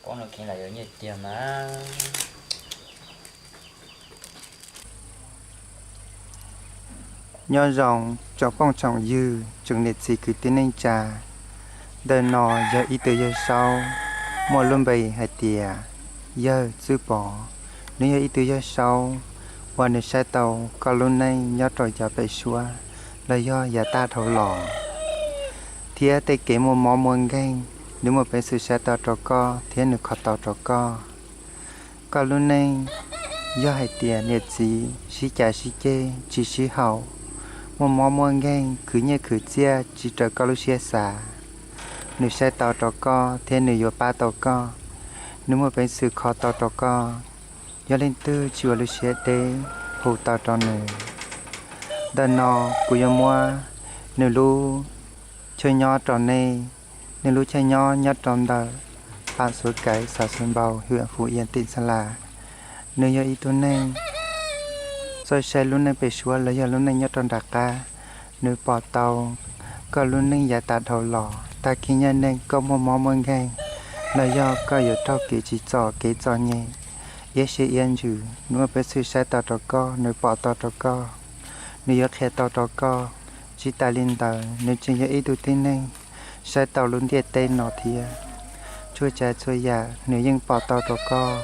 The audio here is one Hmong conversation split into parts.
Poob no kheev los yuav nyiaj tiag mas. Nyob zoo tsoom phooj tsoom ywg, tsoom niam txiv kwv tij neej tsa. Ntawm no yog ib tug yawg saub muaj lub npe hais tias yawg Txwj Pov. Nws yog ib tug yawg saub uas nws saib tau koj lub neej nyob rau yav pem suab los yog yav tag dhau los, thiab tej kev muaj mob muaj nkeeg nws muaj peev xwm saib tau rau koj thiab nws kho tau rau koj. Koj lub neej yog hais tias niam txiv sib cav sib ceg tsis sib haum, muaj mob muaj nkeeg khwv nyiaj khwv txiaj tsis raws koj lub siab xav, nws saib tau rau koj thiab nws yuav pab tau koj. Nws muaj peev xwm kho tau rau koj. Yog leej twg tsis ua lub siab deb, hu tau rau nws. Ntawm no kuv yuav muab nws lub chaw nyob rau nej. Nws lub chaw nyob nyob rau ntawm Pam Xuav Kaiv, xav Xuav Npau, hwm Fuv Yas, tim Xas Las. Nws yog ib tug neeg txawj saib lub neej pem suab los yog lub neej nyob rau nram qab. Nws pom tau koj lub neej yav tas dhau los, tag kis nyaj neej koj muaj mob muaj nkeeg los yog koj yuav raug kev tsim txom kev txom nyem, iab siab iab ntsws, nws muaj peev xwm saib tau rau koj, nws pom tau rau koj, nws yuav qhia tau rau koj. Tsis tas li ntawd, nws tseem yog ib tug tib neeg saib tau lub ntiaj teb no thiab. Txhua tsav txhua yam nws yeej pom tau rau koj.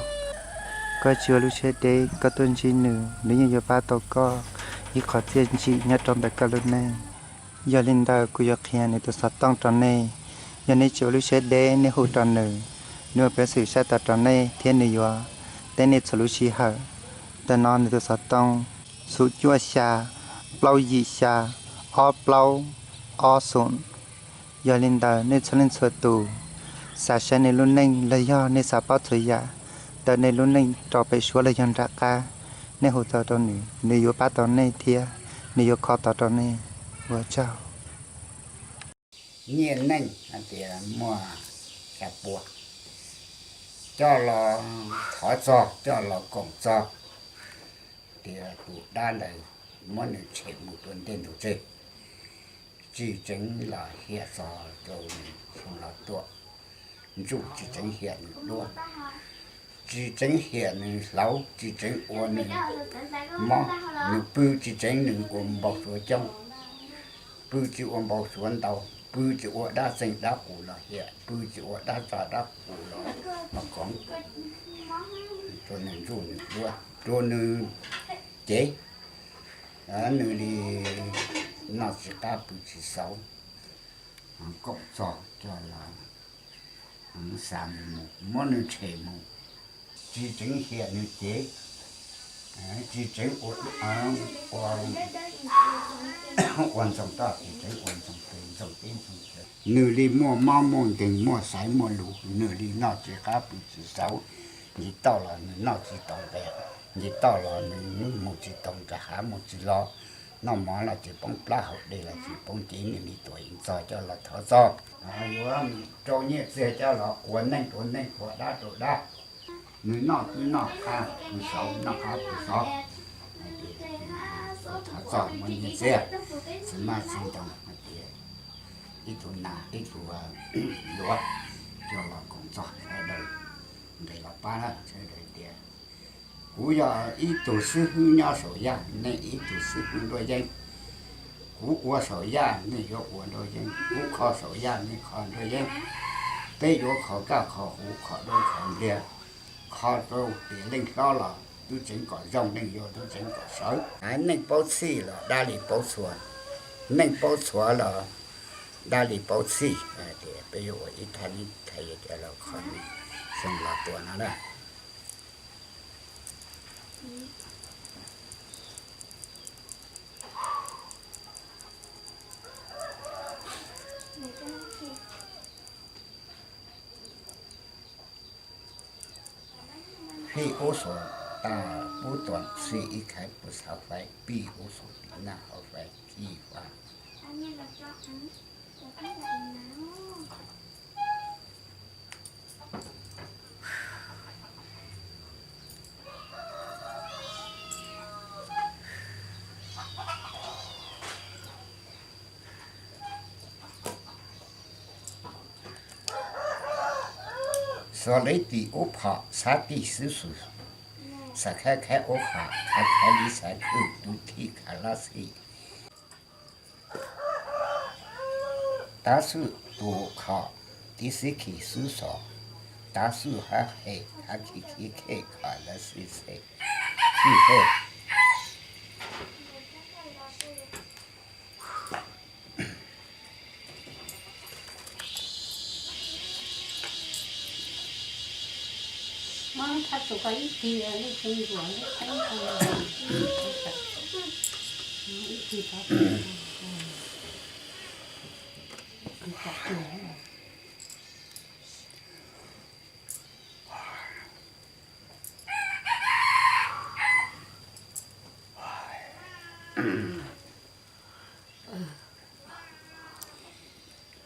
Koj tsis ua lub siab deb, koj tuaj ntsib nws, nws yeej yuav pab tau koj ib qho txiaj ntsim nyob rau ntawm koj lub neej. Yog li ntawd kuv yuav qhia nws tus xov tooj rau nej. Yog nej tsis ua lub siab deb, nej hu rau nws, nws ua peev xwm saib tau rau nej thiab nws yuav teb nej txhua lub sij hawm. Ntawm no nws tus xov tooj: xum cuaj xya, plaub yim xya, ob plaub, ob xoom. Yog li ntawd nej txhua leej txhua tus xav saib nws lub neej los yog nej xav paub txhua yam ntawm nej lub neej rau pem suab los yog nram qab, nej hu tau rau nws, nws yuav pab tau nej thiab nws yuav kho tau rau nej. Ua tsaug. Nyiaj neej hais tias muaj xya pua, coj los thov txog, coj los koom txog, tias tus dab ntawd muab nws tshem mus rau ntej ntug tseg, tsis tseev los hiam txog rau nws xyoo los tuaj, ntsuj tsis tseev hiam nws duab, tsis tseev hiam nws hlauv, tsis tseev ua nws mob, nws pw tsis tseev nws ua npau suav coob, pw tsis ua npau suav ntau, pw tsis ua dab txeeg dab qus los hiam, pw tsis ua dab tso dab qus los mob khoov, rau nws ntsuj nws duab, rau nws cev, nws li noj tsis qab pw tsis xauv, koom txog coj los xa nws mus, muab nws tshem mus, tsis tseev hiam nws cev, tsis tseev ua ntxoog toj, tsis tseev ua ntxoog pem ntxoog teb ntxoog chaw. Nws li muaj mob muaj nkeeg, muaj xaiv muaj lus, nws li noj tsis qab pw tsis xauv, nce toj los nws noj tsis tau nqe, nce toj los nws mus tsis tau nram hav mus tsis los, noj mov los tsis poob plab, haus dej los tsis poob cev, nws li tuam yeej txog coj los thov txog. Yuav rau nyiaj txiag coj los ua neej rau neej, ua dab rau dab. Nws noj twb noj qab pw xauv, noj qab pw xauv. Thov txog muaj nyiaj txiag, txiv maj txiv ntoo hais tias ib tug nas ib tug luav coj los koom txog sawv daws nqis los pab na, sawv daws tias kuv yog ib tug xib hwb nyob saum yaj, nej ib tug xib hwb nruab yeeb. Kuv ua saum yaj, nej yuav ua nruab yeeb, kuv kho saum yaj, nej kho nruab yeeb. Peb yuav kho kaj kho huv, kho duab kho npliag, kho rau tias leej hlob los tub tseev kom zoo, leej yau tub tseev kom sawv. Neej paub txhij los dab li paub txhua, neej paub txhua los dab li paub txhij. Tias peb yuav ua ib thaj lib thaj yaj coj los kho xyoo los tuaj no na. Hib ub suav tas pub tuam txhij ib khaiv pus xav faiv pij ub suav tim naj hauv faiv khi fab. Txog li tim ub phom xab tij xwb xus, xav khaib khaib ub phom, khaib khaib li xav khwj tus thij khav lab xij. Tab xwj tus khom tib xib khis xwb xos, tab xwj hab hem hab khib khib khem khom lab xij xej, xij xej.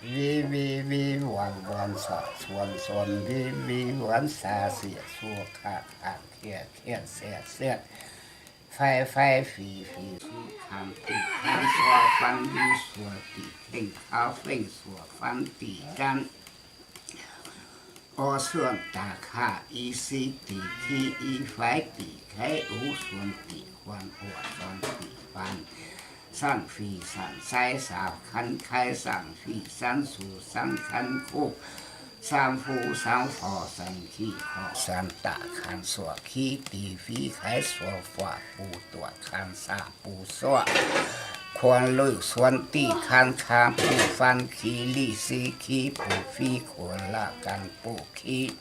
Viv viv viv, vuas vuas, xom xuas xuas, viv viv vuas, xa xiam xua, kham kham, khiam khiam, xiam xiam, faib faib fim fim, xub kham tim khab, xua fab lub xua tim kheej, khab feej xua fab tim dab. Ob xuam tas kham, ib xib tim khib, ib faib tim khaib, ub xuam tim khuam, ua xuam tim fab, xaam fim xaam xaib, xaam khab khaib, xaam fim xaab xu, xaab khab khuj, xaab fub xaab fos, xaam khij kho, xaam tas kham, xuam khib tim fib khaib, xuam fam fub tuam kham, xaam pub xuam khuam, lwj xuam tim khab, khab pub fab khib, lij xib khib pub fib khuam, laj khab pub khib.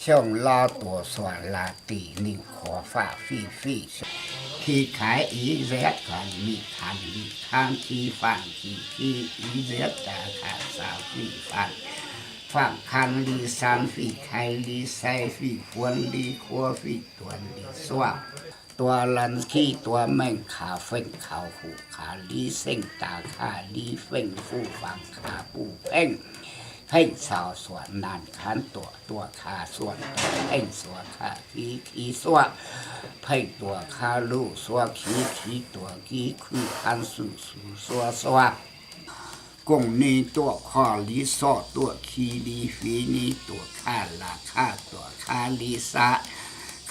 Xyooj Lob Tuam xuam las tim nwj khuam, fam fij fij, khib khaiv ib ziab kham, lij kham lij khab, khib fam khib khib ib ziab tas kham, xaam fij fam, fam khab lij xaab, fij khaiv lij xaiv, fij fuab lij khuab, fij tuam lij xuam, tuam las khij tuam meej, khav feej khav fub, khav lij xeej tas kham, lij feej fub fam, khav pub feej, feej xaum xuam nas khab tuam, tuam khav xuam tuam, feej xuam khav khib khib xuam, feej tuam khav luj xuam khib khib tuam, kib khwj khab xu xu xuam xuam. Kooj nij tuam khom lij xom tuam, khib lij fib nij tuam, kham las kham tuam, khab lij xav,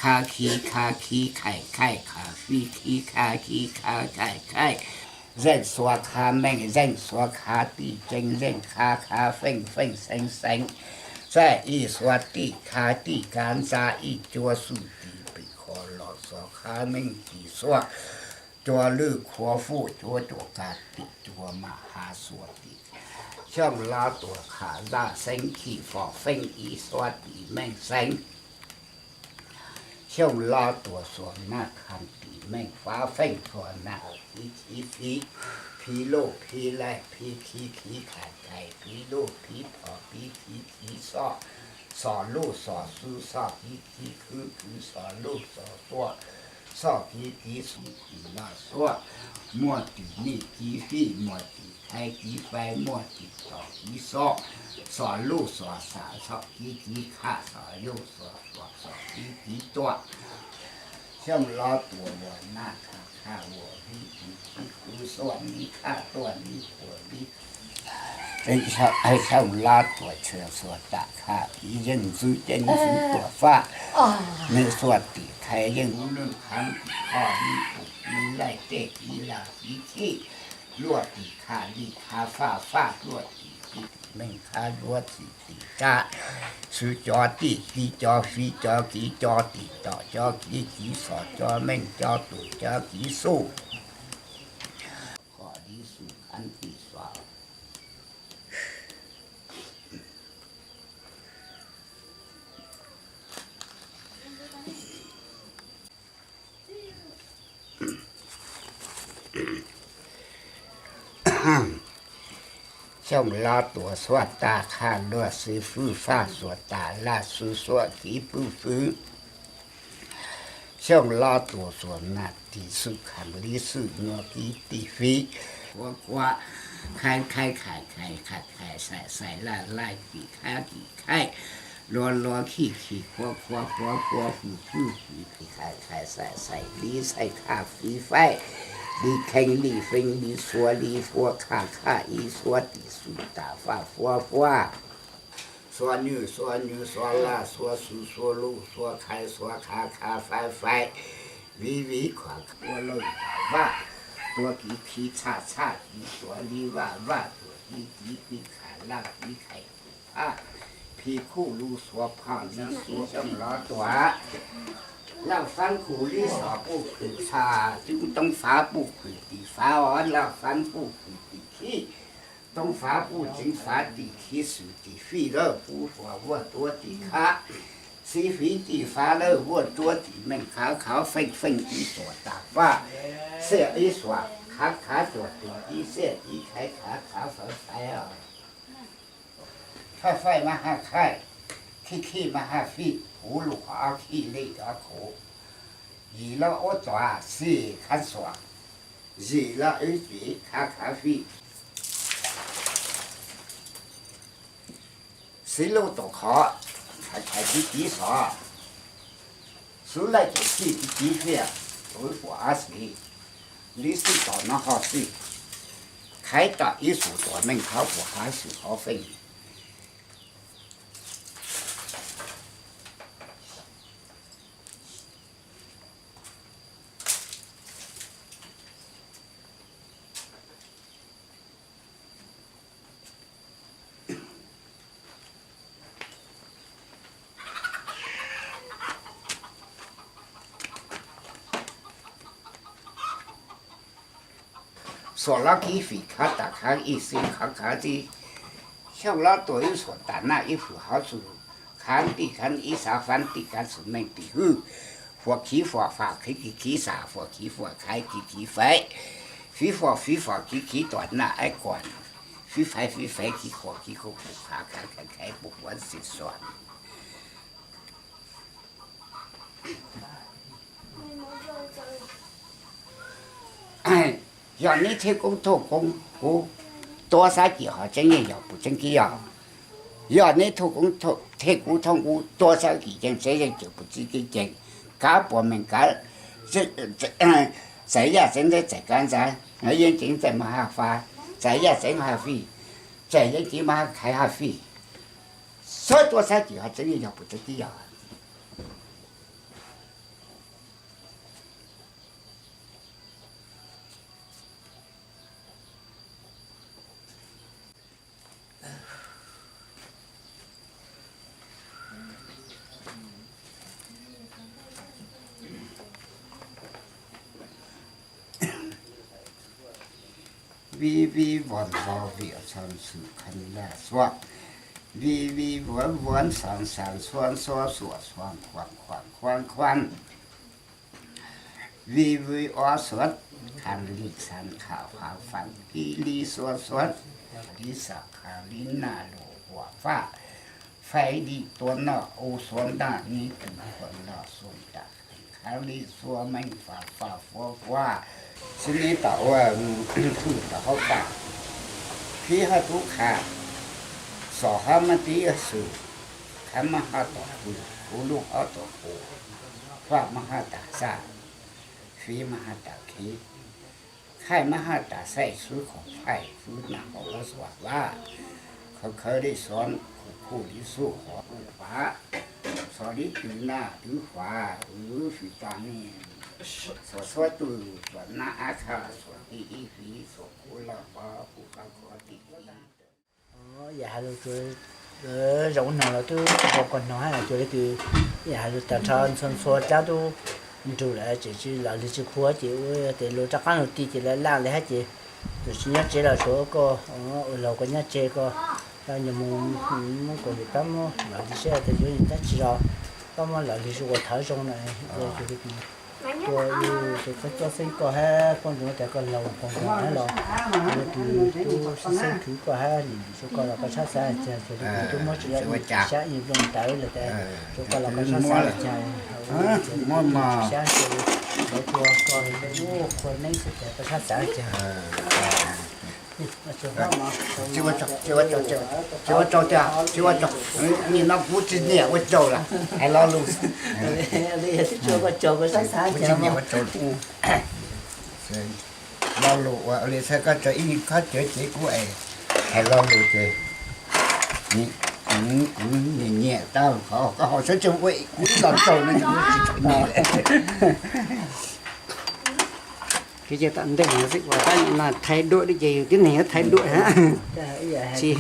khab khib khab khib khaim khaim, khab fib khib khab khib khab khaim khaim, zeej xuam khab meej, zeej xuam khab tim tseeb, zeej khab khab feej, feej xeeb xeeb, xaim ib xuam tim khab tim kab, ntxa ib cuab xu tim pem, kho los xuam khab meej tim xuam, cuab lwj khuab fub cuab cuam kab tim cuab mam hab xuam tim. Xyooj Lob Tuam kham zaj xeeb khij fom feej ib xuam tim meej xeeb. Xyooj Lob Tuam xuam nas kham tim meej, fab feej xuam nas khib khib fib, phib luj phib laij phib khib khib khaiv khaiv, phib luj phib phom phib khib khib xom, xom luj xom xub xom khib khib khwb khwb, xom luj xom xuam xom khib khib xub khwb los xuam, muaj tim nij khib fij, muaj tim khaiv khib faib, muaj tim tom khib xom, xom luj xom xav xom khib khib kham, xom luj xom xuam xom khib khib tuam. Xyooj Lob Tuam vuas nas kham kham vuas khib khib khwb xuam nij kham tuam nij khuam nij. Xyooj Lob Tuam tshwm xuam tas kham, ib yeej ntxwb ceeb ntxwb tuam faj, nws xuam tim khaiv yeej lub lwj khab tim kho nij pum nij laij tej khib las khib khij, luaj tim kham lij khab faj faj luaj tim khib tim meej khab luaj tim tim tsab, xwb cov tim khib cov fib cov khib cov tim tom cov khib khib xom cov meej cov tus cov khib xub, kho nij xub khab tim xuam. Xyooj Lob Tuam xuam tas kham luaj xwb fwj faj xuam tas laj xwb xuam khib pwj fwb. Xyooj Lob Tuam xuam nas tim xwm khav lib xwm nyuag khib tim fib, khuab khuab, khaib khaib khaim khaim khaim khaim xaim xaim laij laij khim khaib khim khaim, luab luab khij khim khuab khuab khuab khuab fwj fwj fwj khim khaim khaim xaim xaim lib xaim khaj fib faib, lib kheeb lij feeb lib xuab lib fuab khaj khaj ib xuab tim xwm tas faj fuab fuab. Xua nyws xua nyws xua laj xua xu xua luj xua khais xua khav khav faib faib, viv viv khav khav ua lawj vaj, tua kiv khi txhaj txhaj kiv tuav li vaj vaj tuam kiv kiv khi khais laj kiv khais phaj, phi khuj luj xua phaj li xua phi lov tuam. Laj fab kuj li xos puj khwm txha, tub toob fab puj khwm tim fav os, laj fab puj khwm tim khib, toob fab puj ceev fav tim khib xwm tim fij lawm puj huam vuaj tuav tim khav, xib fiv tim fav lawm vuaj tuav tim meej khav khav feej feej ib xuam tas faj, xiaj ib xuam khav khav tuam tuam ib xiaj ib khaiv khav khav fawv faiv os. Khaj faij mas haj khaij, khij khij mas haj fij, huv luj ob khij lej ob khuv, yim loj ub tuav xij khab xuam, yim loj ib fim khav khav fij, xib luj tom khov, khaiv khaiv kiv kiv xov, xub laij ces xij kiv kiv fiaj, huv puam ob xis, li xij tom no ho xij, khaiv tom ib xus tuam meej khav puam khav xwm qhov feej. Xuam loj khib fim khav tas khav ib xwb khav khav txij, xyooj loj tuam ib xuam tas naj ib fwm hov xwm, khav tim khav ib xav fab tim khav xwm meej tim hwj, fuam khiv fuam fam khiv khiv khiv xam fuam khiv fuam khaiv khiv khiv faiv, fiv fuam fiv fam khiv khiv tuam naj aib kuam, fiv faiv fiv faiv khiv khuam khiv khuam khuam khav khav khav khav puv puav xim xuam. Yog neb thej koob thooj koob kub tuab xab kis ho tseeb yeej yog puv tseeb kib yog. Yog neb thej koob thooj kub tuab xab kis ceeb tseeb yeej cawm puv tseeb kib ceeb, kab puav meej kab, txais yaj txeev ntxaib txais kab ntxaib, yeej ceev ntxaij mas haj fab, txais yaj txeev haj fij, txais yeej ceev mas haj khaiv haj fij. Xab tuab xab kis ho tseeb yeej yog puv tseeb kib yog. Vij vij vuam vos viam xos xwm khas laj xuam, vij vij vuam vuam xos xas xuam xuam xuam xuam khuam khuam khuam khuam, vij vij ob xuam khas li xas kham khuam fam vij li xuam xuam, li xam khas li naj lus huam faj, faiv li tuab noj u xuam ntaj nib tws khuam los xuam tas khas li xuam meej fam fam fuav fuav. Xib neb tom ua hwj tom haub paj, khib hab tub kha, xom hab mab tib xwm, khav mab hab tom hwj, huv luj hab tom huv, faj mab hab tas xaj, fiv mab hab tas khiv, khaij mab hab tas xaij, xwb qhov faij xwb naj qhov ua xuam vaj, khawv khawv li xuam, khuj khuj li xuj qhov ua fav, xos li twm naj twm fav, wb fim tas nej, xuam xuab tug xuam nab ab khaj xuam ti ib fiv xuam kuv loj pov kuv qab khuav tim fiv. Yam hais lus tsuas zoo ub no los twb zoo koj no hab, tsuas leej twg yam hais lus tag nrho ntxhua ntxhua rab tub nrug lawm ces tsis los li tsis khuav ces ua tes lus rov qab lug ti ces lawv laj li hab ces tus tsis nyob tsev los tsuav koj ua laug koj nyob tsev koj nyuag mus muab kaus hliam pab muab los li saib tes yuav dab tsi los pab muab los li ua thawv zoo na. Ua tus txeeb txoj xeeb koj hab poj ntsuam tas koj laug poj ntsuam hab los ua tus tub xeeb khwv koj hab lim lim rua koj los koj sab xav cas, tus tub muab tsis lawv sab ib nplooj ntawd lawm tas rua koj los koj sab xav cas, sab ces lawv tua koj ua qhua neeb xwb cas koj sab xav cas. Tsis ua tsaug, tsis ua tsaug, tsis ua tsaug, nim no kuv tsis nyiam ua tsaug lawm, hais lo lus. Tsis ua tsaug, kuv tsis nyiam ua tsaug lawm. Lo lus ua li xwb koj tso ib nyuag khob cawv ces kuv es hais lo lus ces Kuv nyiam nyiam tau qhov koj ho sab tseem ua kuv ib los tsaug no kuv tsis tau nyiam. Kwv tij tam ntej no xwb uas tab nim no thaij duam li ces yus tib neeg yuav thaij duam ha. Tsis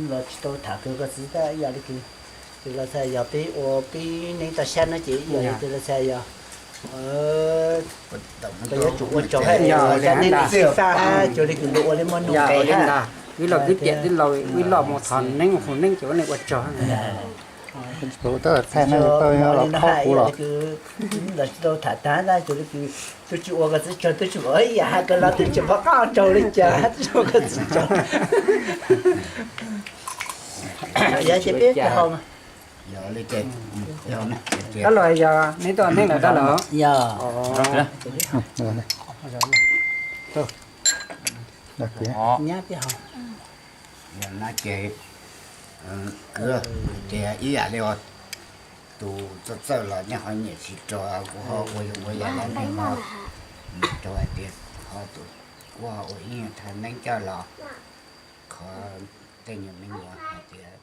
los tsis tau tham kawg koj txiv tab ib yam li kws, ces los txhais yog peb ua peb neej toj sab no ces ib yam li kws los txhais yog koj yuav tsum ua tsaug hab, yog li ntawd, cuag li kws luag ua li muaj nuj nqes hab. Wb los kwv tiam tij laug, wb los mus thov neeb hu neeb ces ua neeg ua tsaug. Thaij no tau los qhov kuv los, los tsis tau tham tag na, cuag li kws tub tsis ua koj txiv tsaug, tub tsis ua ib yam hais koj los tub tsis pom qab tsaug li cas, tub tsis ua koj txiv tsaug. Yog ces peb hau mas. Dab laug yog neb tuaj neeb lawm dab laug? Yog. Nyab peb hau. Yog no ces kwv, ces ib yam li tus txawj txawj los nej ho nyiam tsis rau kuv ho ua, ua yam li nej ho nyiam rau hais tias ho tus, kuv ho ua ib nyuag thaj neeb coj los, qhov tej nyuag me nyuam hais tias